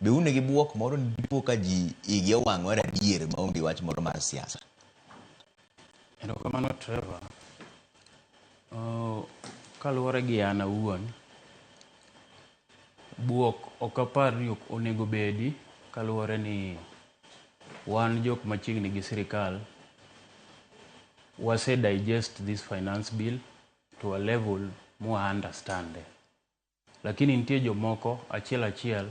Be un gi buok moro ni dipo ka ji igi owang' mar adier maonge wach moro mar siasa? Erokamano Trevor. Kaluwore gi an awuon, buok ok apar ni onego bedi kaluwore ni wan jok machiegni gi sirikal wase digest this finance bill to a level mwa understand. Lakini nitie jomoko achiel achiel,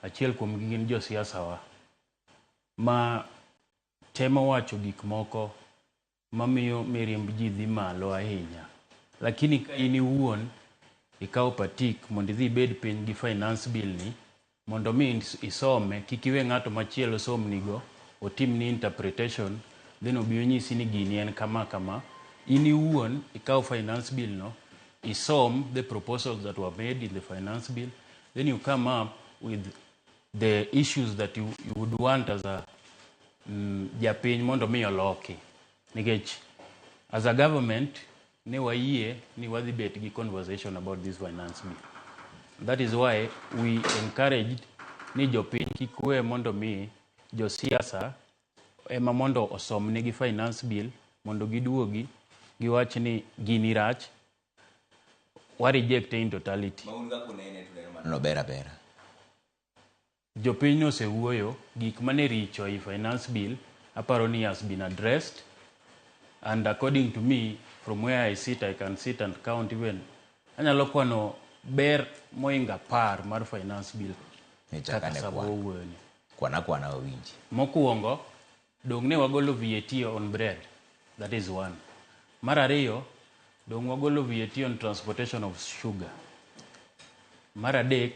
achiel kuomgi gin josiasa wa ma temo wacho gik moko mamiyo mirimb ji dhi malo ahinya. Lakini ka in iwuon ikawo patik mondo idhi ibed piny gi finance bill ni mondo mi isome, kik iwe ng'ato machielo somnigo, otimni interpretation, then obi onyisi ni gini en kama kama. In iwuon ikaw finance bill no, isom the proposals that were made in the finance bill, then you come up with the issues that you would want as a japiny mondo mi oloki. Nikech as a government ne wayie ni wadhi bet gi conversation about this finance bill. That is why we encouraged ni jopiny kik we mondo mi josiasa ema mondo osomnegi finance bill mondo giduogi giwach ni gini rach, wa reject in totality. Mano ber abera. Jopiny nosewuoyo, gik mane richo ei finance bill aparo ni has been addressed, and according to me, from where I sit, I can sit and count even anyalo kwano ber moingo 10 mar finance bill kaka sabo wuoyoni. Kwana kwana wawinji. Mokwongo, dong' ne wagolo VAT on bread, that is one. Mar ariyo, dong' wagolo VAT on transportation of sugar. Mar adek,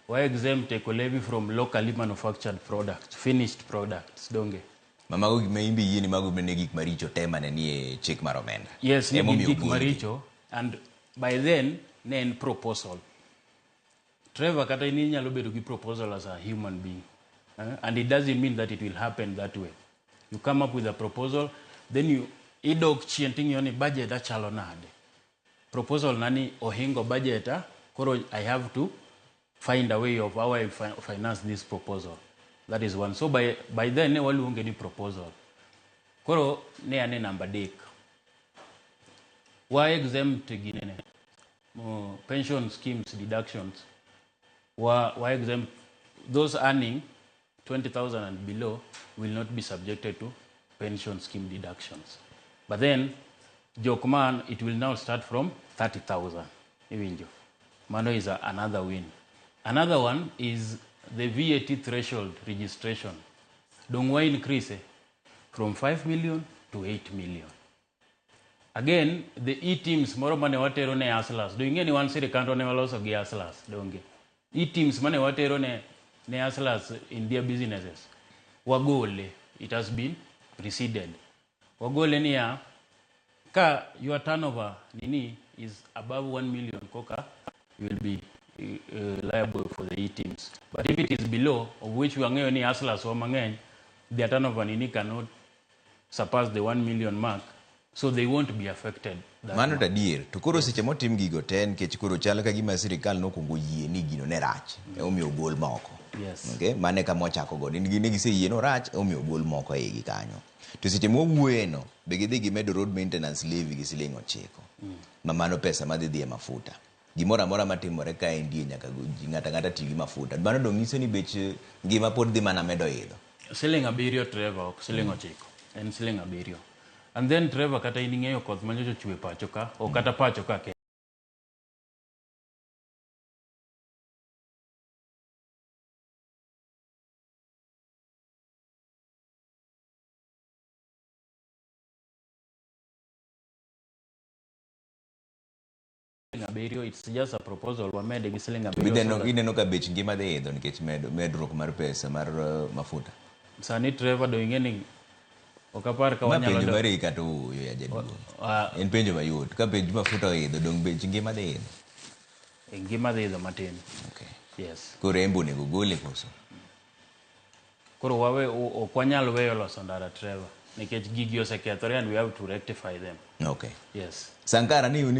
wa exempt eco levy from locally manufactured products, finished products, donge. Ma mago gik ma in be iyie ni mago ne gik maricho te mane nie chik mar omenda. Yes, ne gin gik maricho, and by then ne en proposal. Trevor, kata in inyalo bedo gi proposal as a human being, and it doesn't mean that it will happen that way. You come up with a proposal, then you idok chien ting'iyo ni budget achalo nade. Proposal nani ohingo budget, koro I have to find a way of how I finance this proposal. That is one. So by then ne waluonge ni proposal. Koro ne ane namba 3. Wa exempt ginene pension schemes deductions. Wa exempt those earning 20,000 and below will not be subjected to pension scheme deductions. But then jokman, it will now start from 30,000. Iwinjo. Mano is another win. Another one is the VAT threshold registration. Dong wa increase from 5 million to 8 million. Again, the e-teams moro mane watero ne hustlers. Do ing'e ni wan sirikandwa ne waloso gi hustlers, donge? E-teams mane watero ne hustlers in their businesses. Wagole. It has been receded. Wagole niya, ka your turnover nini is above 1 million koka, you will be liable for the e-teams. But if it is below, of which we ang'eyo ni hustlers wa mang'eny, their turnover nini cannot surpass the 1 million mark, so they won't be affected. Mano to adier. To koro seche motim gigo te nikech koro chal ka gima sirikal nokwongo yie ni gino ne rach, emomiyo ogol moko. Yes. Okay? Mano e kama wachako go. Ne giseyie ni orach, emomiyo ogol moko e igi kanyo. To seche mwawuoyeno, be gidhi gimedo road maintenance levy gi siling 9. Ma mano pesa madhi dhi e mafuta. Gimoro amora matimore kaendi nyaka ng'ato ang'ata ti gi mafuta. Mano dong' nyiso ni bech ngima pod dhi mana medo idho. Siling 7 Trevor, ok siling 9. En siling 7. And then Trevor, kata in ing'eyo koth manyocha ochwe pacho ka, ok kata pacho ka kende. 7, it's just a proposal wamede gi siling 7. Ineno ka bech ngima dhi idho nikech medruok mar pesa mar mafuta. Sani Trevor do ing'e ni ok apar ka wanyalo penjo mari kata ooyo ya jaduong'. En penjo mayot. Ka bech mafuta oidho, dong' bech ngima dhi idho. Ngima dhi idho matin. Okay. Yes. Koro embo onego gole koso? Koro wawe ok wanyal weyo loso ndara Trevor nikech gigi osekethore and we have to rectify them. Okay. Yes. Sankara ni